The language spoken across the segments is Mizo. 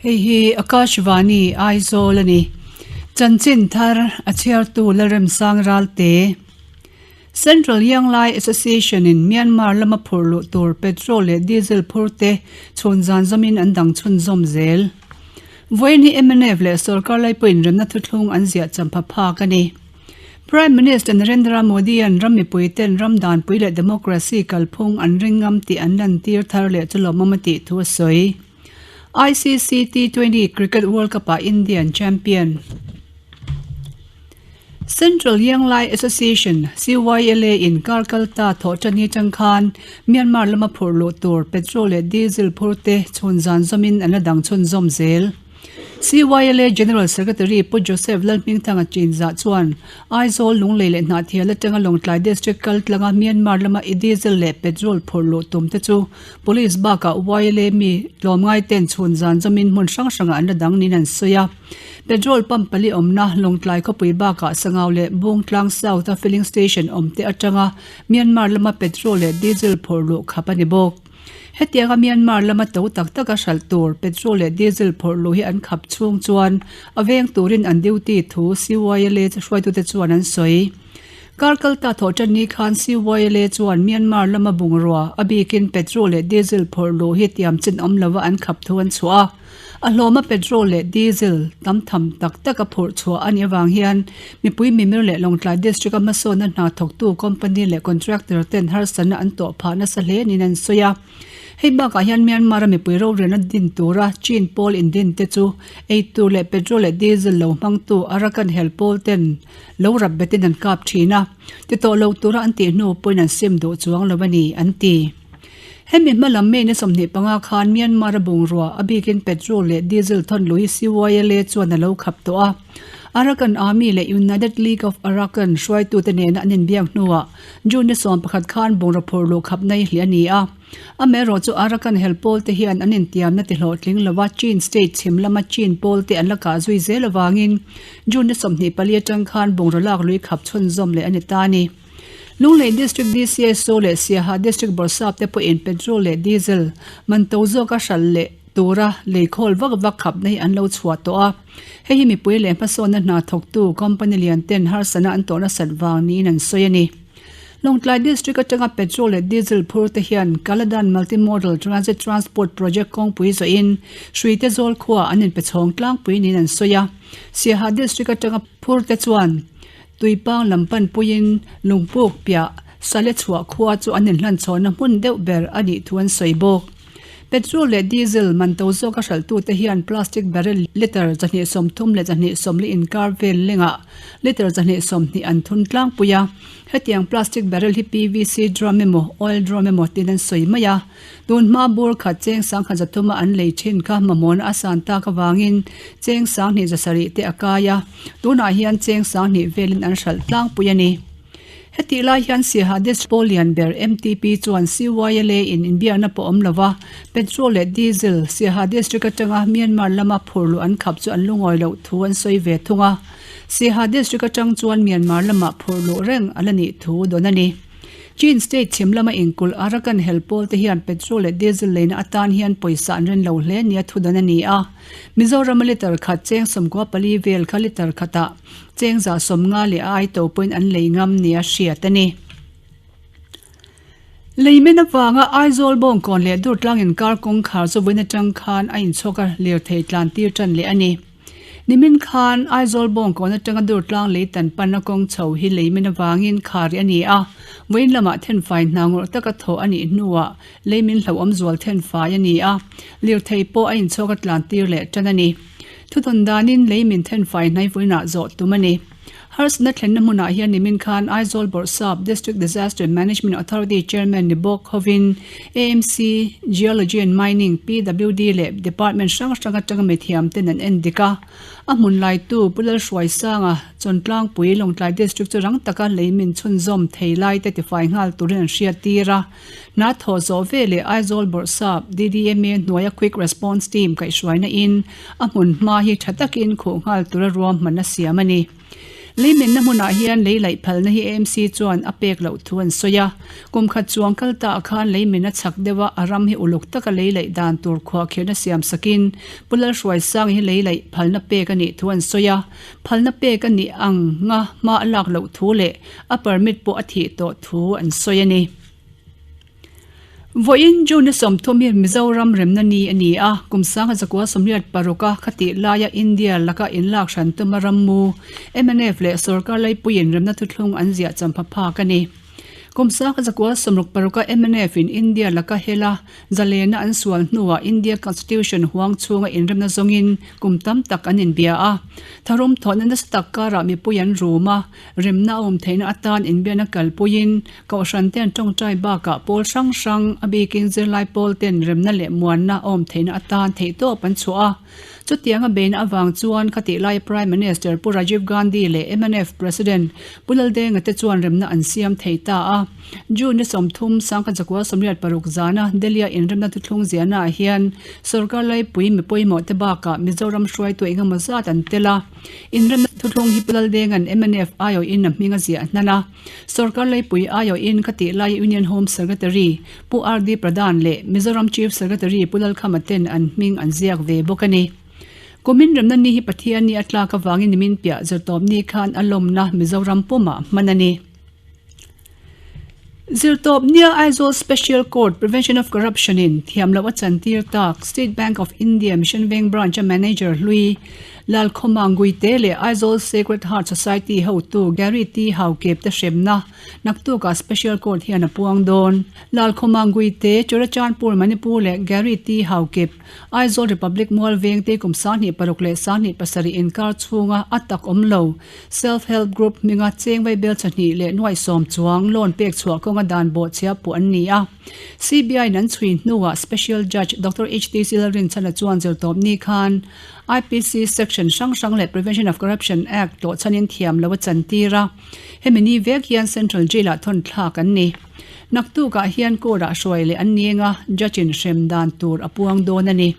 Hei hi Akashvani Aizawl a ni. Chanchin thar a chhiartu Lalremsang Ralte. Central Young Lai Association in Myanmar lama phurh luh tur petrol leh diesel phur te chhun zan zawmin an dang chhunzawm zel. Vawiin hi mnf leh sorkar lai pawhin remna thuthlung an ziah champha phak a ni. Prime Minister Narendra Modi-a'n ram mipuite'n ram danpui leh democracy kalphung an ring ngam tih an lantir thar leh chu lawmawm a tih thu a sawi. ICC T20 Cricket World Cup-ah India an champion. Central Young Lai Association, CYLA, in kar kalta thawhṭani aṭang khan Myanmar lama phurh luh tur petrol leh diesel phur te chhun zan zawmin an la dang chhunzawm zel. CYLA General Secretary Pu Joseph Lalhmingthanga Chinzah chuan Aizawl, Lunglei leh Hnahthial atanga Lawngtlai District kal tlanga Myanmar lama i diesel leh petrol phurh luh tum te chu Police bakah YLA mi tlawmngai ten chhun zan zawmin hmun hrang hrangah an la dang niin an sawi a. Petrol pump pali awmna Lawngtlai khawpui bakah Sangau leh Bungtlang South a filling station awm te atanga Myanmar lama petrol leh diesel phurh luh khap a ni bawk. Hetianga Myanmar lama to tak taka hralh tur petrol leh diesel phurh luh hi an khap chhung chuan a veng turin an duty thu CYLA hruaitute chuan an sawi. Kar kalta thawh tan ni khan CYLA chuan Myanmar lama bungrua, a bikin petrol leh diesel phurh luh hi tiam chin awm lova an khap thu an chhuah a. A hlawma petrol leh diesel tam tham tak taka phurh chhuah a nih avang hian mipui mimir leh Lawngtlai District-a hmasawnna hna thawktu company leh contractor ten harsatna an tawh phah nasa hle niin an sawi a. Hei bakah hian Myanmar-a mipui rorelna din tura Chin pawl indin te chu eitur leh petrol leh diesel lo hmangtu Arakan hel pawl ten lo rap betin an kap thin a, ti tawh lo tura an tih hnu pawhin an sim duh chuang lo a ni, an ti. Hemi hma lam May ni 25 khan Myanmar-a bungrua, a bikin petrol leh diesel thawn lui CYLA chuan a lo khap tawh a. Arakan Army leh United League of Arakan hruaitute nena an inbiak hnuah June ni 11 khan bungraw phurh luh khap nei hle a ni a. Amaherawh chu Arakan hel pawlte hian an intiamna tihlawhtling lova Chin state chhim lama Chin pawlte an la kah zui zel avangin June ni 24 atang khan bungraw lak lui khap chhunzawm leh a ni ta a ni. Lunglei District DCSO leh Siaha District Bawrhsap te pawhin petrol leh diesel man to zawka hralh leh tura lei khawl vak vak khapna hi an lo chhuah tawh a. Hei hi mipui leh hmasawnna hna thawktu company lian ten harsatna an tawh nasat vang niin an sawi a ni. Lawngtlai District atanga petrol leh diesel phur te hian Kaladan Multimodal Transit Transport Project kawngpui zawhin Hruite Zawl khuaah an inpe chhawng tlangpui niin an sawi a. Siaha District atanga phur te chuan Tuipang lam panpuiin lungpuk piah Sale chhuah khua chu an inhlanchhawnna hmun deuh ber a nih thu an sawi bawk. Petrol leh diesel man to zawka hralhtute hian plastic barrel litre 230 leh 240 inkar vel lengah litre 120 an thun tlangpui a. Hetiang plastic barrel hi PVC drum emaw oil drum emaw tiin an sawi mai a. Tun hma bur khat cheng sangkhat zathuma an lei thin kha mamawhna a san tak avangin cheng sanghnih zasarih te a kai a, tunah hian cheng sanghnih velin an hralh tlangpui a ni. Hetih lai hian Siaha District pawl lian ber MTP chuan CYLA in inbiakna pawh awm lova petrol leh diesel Siaha District atanga Myanmar lama phur luh an khap chu an lungawi loh thu an sawi ve thung a, Siaha District atang chuan Myanmar lamah phur luh reng a la nih thu dawn a ni. Chin State chhim lama inkulh Arakan hel pawl te hian petrol leh diesel leina atan hian pawisa an ren lo hle nia thudan a ni a. Mizorama litre khat cheng 14 vel kha litre khatah cheng 150 leh a ai to pawhin an lei ngam nia hriat a ni. Leimen avanga Aizawl Bawngkawn leh Durtlang inkar kawngkhar chu vawiin atang khan a inchhawk a, lirthei tlan tir tan leh a ni. Nimin khan Aizawl Bawngkawn atanga Durtlang lei tan panna kawng chho hi leimin avangin khari a ni a, vawiin lamah thenfai hna ngawrh taka thawh a nih hnuah leimin hlauhawm zual thenfai a ni a, lirthei pawh a inchhawk a tlan tir leh tan a ni. Thutawn danin leimin thenfai hnai vawiinah zawh tum a ni. Harsatna thlenna hmunah hian nimin khan Aizawl Bawrhsap District Disaster Management Authority Chairman ni bawk hovin AMC, Geology and Mining, PWD leh Department hrang hrang atanga mithiam ten an en dik a. A hmun laitu Pu Lalhruaisanga Chawntlangpui Lawngtlai District chu rang taka leimin chhunzawm thei lai te tifai nghal turin an hriat tir a. Hna thawh zawh veleh Aizawl Bawrhsap DDMA hnuaia Quick Response Team kaihhruaina in a hmun hma hi tha takin khuh nghal tura ruahman a siam a ni. Leimenna hmunah hian lei laih phalna hi AMC chuan a pek loh thu an sawi a. Kum khat chuang kal ta ah khan leimen a chak deuh a, a ram hi uluk taka lei laih dan tur khuahkhirhna siam sakin Pu Lalhruaisanga hi lei laih phalna pek a nih thu an sawi a. Phalna pek a nih ang nga hma a lak loh thu leh a permit pawh a thih tawh thu an sawi a ni. Vawiin June 30 hi Mizoram remna ni a ni a, kum sanga zakua 86 a khatih laia India laka inlak hran tuma rammu mnf leh sorkar laipuiin remna thuthlung an ziah champha phak a ni. Kum sanga zakua 66 a mnf in India laka hela zalena an sual hnuah India Constitution huang chhunga inremna zawngin kum tam tak an inbia a, tharum thawhna nasa tak karah mipui an rum a, Remna a awm theihna atan inbiakna kalpuiin Kohhran ten tawngtai bakah pawl hrang hrang, a bikin zirlai pawl ten remna leh muanna a awm theihna atan theihtawp an chhuah a. Chutianga beihna avang chuan khatih laia Prime Minister Pu Rajiv Gandhi leh mnf President Pu Laldenga te chuan remna an siam thei ta a. June ni 30, 1986 zana Delhi-a inremna thuthlung ziahnaah hian sorkar laipui mi pawimawh te bakah Mizoram hruaitu engemaw zat an tel a. Inremna thuthlung hi Pu Laldenga'n mnf aiawhin a hming a ziah hnan a, sorkar leipui aiawhin ka tih laia Union Home Secretary Pu RD Pradhan leh Mizoram Chief Secretary Pu Lalkhama ten an hming an ziak ve bawk a ni. Kumin remna ni hi Pathian ni a tlak avangin nimin piah zirtawpni khan a lawmna Mizoram pumah hman a ni. Zirtawpnia Aizawl Special Court Prevention of Corruption in thiam loh a chantir tak State Bank of India Mission Veng Branch a Manager hlui Lalkhawma Nguite leh Aizawl Sacred Heart Society hotu Gary T Haukep te hremna naktukah Special Court hian a puang dawn. Lalkhawma Nguite, Churachandpur, Manipur leh Gary T Haukep, Aizawl Republic Mual Vengte kum 26 leh 27 inkar chhunga a tak awm lo. Self Help Group hminga cheng vaibel chahnih leh nuaih sawm chuang loan pek chhuah kawnga dan bawhchhia puh an ni a. CBI in an chhui hnuah Special Judge Doctor HTC Lalrinchhana chuan zirtawp ni khan IPC section hrang hrang leh Prevention of Corruption Act tlawhchhanin thiam lo a chantir a. Hemi ni vek hian Central Jail-ah thawn thlak an ni. Naktukah hian court-ah hruai leh an ni eng a, judge-in hrem dan tur a puang dawn a ni.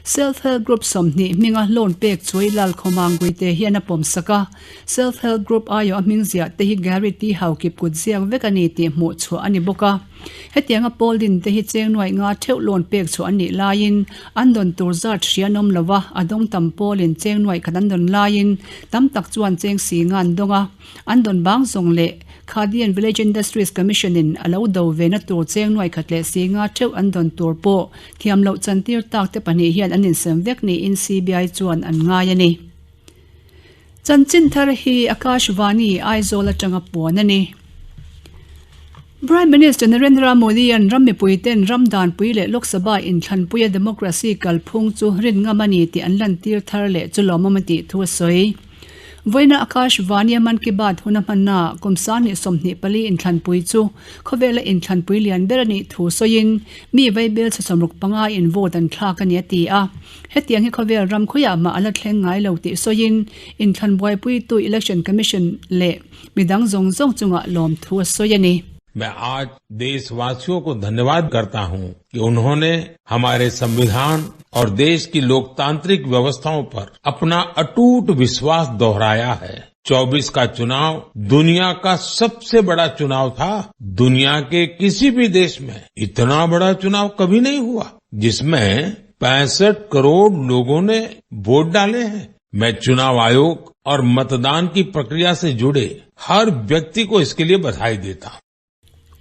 Self Help Group 20 hminga loan pek chu Lalkhawma Nguite hian a pawm sak a, Self Help Group aiawh a hming ziah te hi Gary T Haukip kut ziak vek a ni tih hmuh chhuah a ni bawk a. Hetianga pawl din te hi cheng nuaih nga theuh loan pek chhuah an nih laiin an dawn tur zat hria an awm lo a, a dawng tam pawlin cheng nuaih khat an dawn laiin tam tak chuan cheng si nga an dawng a. An dawn bang zawng leh Khadi and Village Industries Commission in a lo do ve na tur cheng nuai khat leh si nga theuh an dawn tur pawh thiam loh chantir tak te pahnih hian an insem vek niin CBI chuan an ngai a ni. Chanchin thar hi Akashvani, Aizawl atanga puan a ni. Prime Minister Narendra Modi-a'n ram mipuite'n ram danpui leh Lok Sabha inthlanpuia democracy kalphung chu rin ngam a ni tih an lantir thar leh chu lawmawm a tih thu a sawi. Vawiina Akashvani-a Mann Ki Baat hun a hmannaah kum 2024 inthlanpui chu khawvela inthlanpui lian ber a nih thu sawiin mi vaibel chhe 65 in vote an thlak a ni a ti a. Hetiang hi khawvel ram khawiah mah a la thleng ngai lo tih sawiin inthlan buaipuitu Election Commission leh midang zawng zawng chungah lawmthu a sawi a ni. मैं आज देशवासियों को धन्यवाद करता हूं कि उन्होंने हमारे संविधान और देश की लोकतांत्रिक व्यवस्थाओं पर अपना अटूट विश्वास दोहराया है। 24 का चुनाव दुनिया का सबसे बड़ा चुनाव था। दुनिया के किसी भी देश में इतना बड़ा चुनाव कभी नहीं हुआ जिसमें 65 करोड़ लोगों ने वोट डाले हैं। मैं चुनाव आयोग और मतदान की प्रक्रिया से जुड़े हर व्यक्ति को इसके लिए बधाई देता हूं।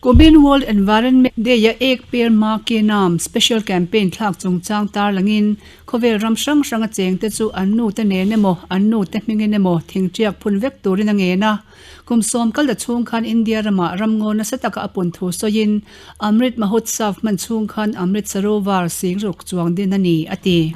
Kumin World Environment Day-a Ek Ped Maa Ke Naam Special Campaign thlak chungchang tarlangin khawvel ram hrang hranga chengte chu an nu te nen emaw, an nu te hmingin emaw thingtiak phun vek turin a ngen a. Kum sawm kal ta chhung khan India ramah ramngaw nasa taka a pun thu sawiin Amrit Mahotsav hman chhung khan Amrit Sarovar sing ruk chuang din a ni, a ti.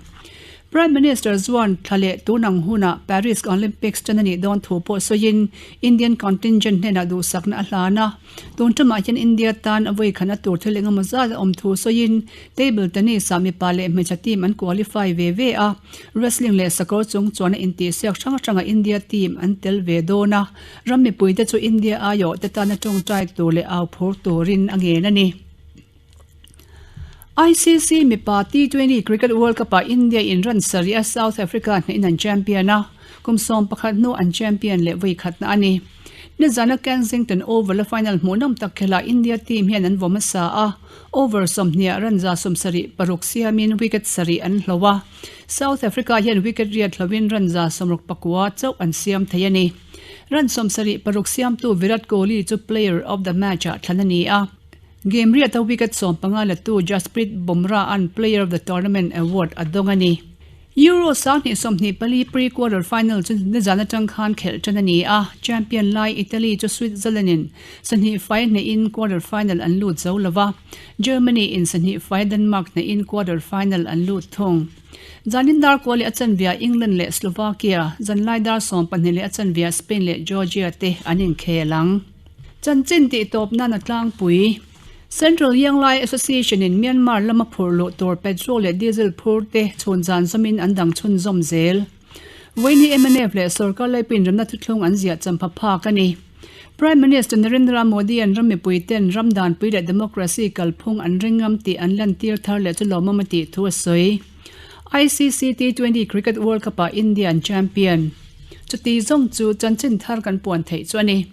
Prime Minister chuan thla leh tun ang hunah Paris Olympics tan a nih dawn thu pawh sawiin Indian contingent hnenah duhsakna a hlan a. Tun tumah hian India tan a vawikhana tur thil engemaw zat a awm thu sawiin table tennis ah mipa leh hmeichhe team an qualify ve ve a, wrestling leh sakawr chung chuan a intihsiak hrang hrangah India team an tel ve dawn a, ram mipuite chu India aiawh te tana tawngtai tur leh au phur turin a ngen a ni. ICC Mipa T20 Cricket World Cup-ah India in run sarih a South Africa hnehin an champion a, kum 11 hnu an champion leh vawi khatna a ni. Nizana Kensington Oval-a final hmuhnawm tak khelhah India team hian an vaw hmasa a, over 20 ah run 76 siamin wicket sarih an hloh a, South Africa hian wicket riat hlohin run 69 chauh an siam thei a ni. Run 76 siamtu Virat Kohli chu Player of the Match-ah thlan a ni a. Game riata wicket 15 latu Jasprit Bumrah-a'n Player of the Tournament award a dawng a ni. Euro 2024 pre-quarter final chu nizan atang khan khelh tan a ni a, champion lai Italy chu Switzerland-in sahnih fai hnehin quarter final an lut zo lo va, Germany-in sahnih fai Denmark hnehin quarter final an lut thung. Zanin dar kual leh a chanvia England leh Slovakia, zanlai dar 12 leh a chanvia Spain leh Georgia te an inkhel ang. Chanchin tih tawp nan a tlangpui. Central Young Lai Association in Myanmar lama phurh luh tur petrol leh diesel phur te chhun zan zawmin an dang chhunzawm zel. Vawiini mnf leh sorkar laipui inremna thuthlung an ziah champha phak a ni. Prime Minister Narendra Modi an ram mipui ten ram danpui leh democracy kalphung an ring ngam tih an lantir thar leh chu lawmawm a tih thu a sawi. ICC T20 Cricket World Cup ah India an champion. Chuti zawng chu chanchin thar kan puan theih chu a ni.